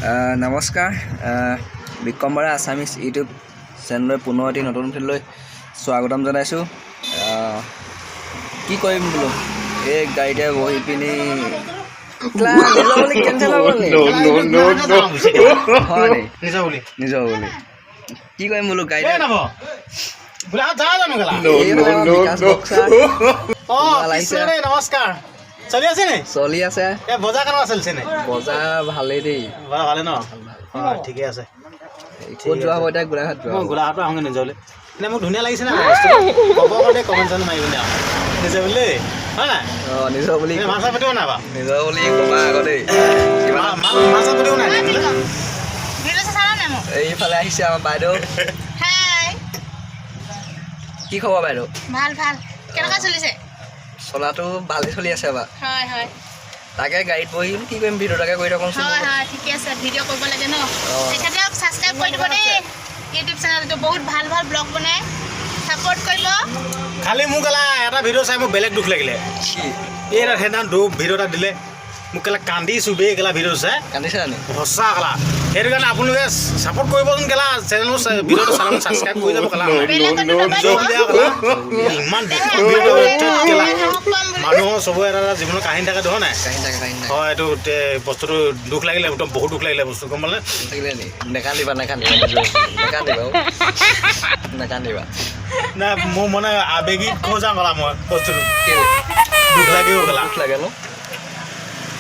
নমস্কাৰ, Vikram Bora Assamese YouTube চেনেললৈ পুনৰ এটি নতুন ভিডিঅ'লৈ স্বাগতম জনাইছোঁ। কি কৰিম বোলো, এই গাড়ীতে বহি পিনি নিজৰ বুলি কেঞ্চেল হৈ গ'ল নি? হয় নি? নিজৰ বুলি। নিজৰ বুলি কি কৰিম বোলো, গাড়ীতে এই নাব গোলাঘাট যা জানো কেলা। এইফালে আমাৰ বিকাশ বক্সাৰ অঁ। ভাল আহিছে। কৃষ্ণ দেই, নমস্কাৰ। চলি আছে নি? চলি আছে। এই বজাৰ কেনেকুৱা চলিছে নে? বজাৰ ভালেই দেই। বজাৰ ভালে ন? অঁ, ঠিকে আছে। ক'ত যোৱা হ'ব এতিয়া? গোলাঘাট যোৱা মই হ'ব। গোলাঘাটৰ আহোঁগৈ নিজলৈ। এনে মোক ধুনীয়া লাগিছে নাই বস্তুটো ক'ব গ'লে কমেণ্ট চমেণ্ট মাৰিব নে আৰু নিজে বুলি দেই, হয় নাই? অঁ, নিজৰ বুলি। এনে মাছ চাছ পাতিব নাই বাৰু? নিজৰ বুলি ক'বা আকৌ দেই। মাছ চাছ পাতিব নাই নে? ভিডিঅ' চালা নাই মোক? এইফালে আহিছে আমাৰ বাইদেউ। হাই। কি খবৰ বাইদেউ? ভাল ভাল। কেনেকুৱা চলিছে? চলাটো ভালেই চলি আছে বা। হয় হয়। তাকে গাড়ীত বহি কি কৰিম, ভিডিঅ' এটাকে কৰি থাকোঁচোন। হয় হয়, ঠিকে আছে। ভিডিঅ' কৰিব লাগে ন? অঁ। তেখেতক ছাবস্ক্ৰাইব কৰি দিব দেই। ইউটিউব চেনেলটো বহুত ভাল ভাল ব্লগ বনায়, ছাপোৰ্ট কৰিব। খালি মোক কেলা এটা ভিডিঅ' চাই মোক বেলেগ দুখ লাগিলে। কি? এই এটা সেইদিনা দুখ ভিডিঅ' এটা দিলে, মোক কেলা কান্দিছোঁ বে কেলা ভিডিঅ'টো চাই। কান্দিছা নি? সঁচা কেলা। সেইটো কাৰণে আপোনালোকে ছাপোৰ্ট কৰিবচোন কেলা। চেনেলটো ভিডিঅ'টো চালে ছাবস্ক্ৰাইব কৰি যাব কেলা। বেলেগতো নিজৰ বুলি আৰু কেলা ইমান দুখৰ ভিডিঅ' কেলা। সাহস পাম বুলি। মানুহৰ চবৰে এটা এটা জীৱনৰ কাহিনী থাকে, হয় নাই? কাহিনী থাকে, কাহিনী থাকে। হয়, এইটো বস্তুটো দুখ লাগিলে, একদম বহুত দুখ লাগিলে বস্তু, গম পালে? থাকিলে নি? নেকান্দিবা, নেকান্দিবা, নিজৰ নেকান্দিবা, অ'। নেকান্দিবা। নাই, মোৰ মানে আৱেগিক হৈ যাওঁ কেলা মই বস্তুটো। কেলে? দুখ লাগিব কেলা। দুখ লাগে ন?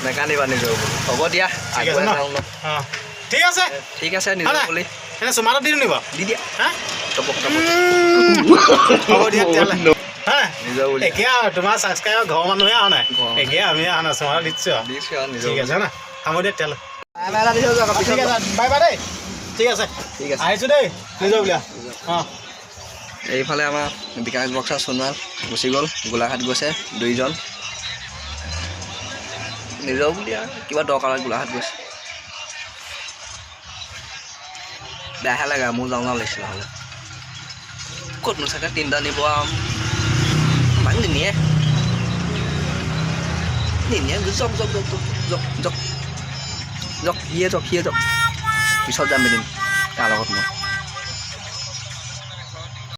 নেকান্দিবা নিজৰ বুলি। হ'ব দিয়া। ঠিক আছে আগুৱাই ন? যাওঁ ন? অঁ, ঠিক আছে। ঠিক আছে, নিজৰ হয় নাই? বুলি। এনে চুমা এটা দি দিওঁ নি বাৰু? দি দিয়া। হা? টপক টপক। হ'ব দিয়া তেতিয়াহ'লে, হা। নিজৰ বুলি। এতিয়া আৰু তোমাৰ ছাবস্ক্ৰাইবাৰ ঘৰৰ মানুহে অহা নাই? ঘৰৰ মানুহ। এতিয়া আমি অহা নাই, চুমা এটা দিছোঁ আৰু। দিছোঁ আৰু নিজৰ ঠিক আছে না, হ'ব দিয়া তেতিয়াহ'লে। বাই বাই এটা দি থৈ যাওক পিছত। ঠিক আছে, বাই বাই দেই। ঠিক আছে। ঠিক আছে। আহিছোঁ দেই, নিজৰ বুলি। অঁ। এইফালে আমাৰ বিকাশ বক্সাৰ সোণোৱাল গুচি গ'ল, গোলাঘাট গৈছে দুইজন নিজৰ বুলি আৰু কিবা দৰকাৰত গোলাঘাট গৈছে। বেয়াহে লাগে, মোৰ যাওঁ যাওঁ লাগিছিলে। হ'লে ক'তনো চাগে তিনিটা নিব আৰু আমাক নিনিয়ে, নিনিয়ে। যাওক যাওক যাওক যাওক যাওক যাওক, সিয়ে যাওক, সিয়ে যাওক। পিছত যাম এদিন তাৰ লগত মই।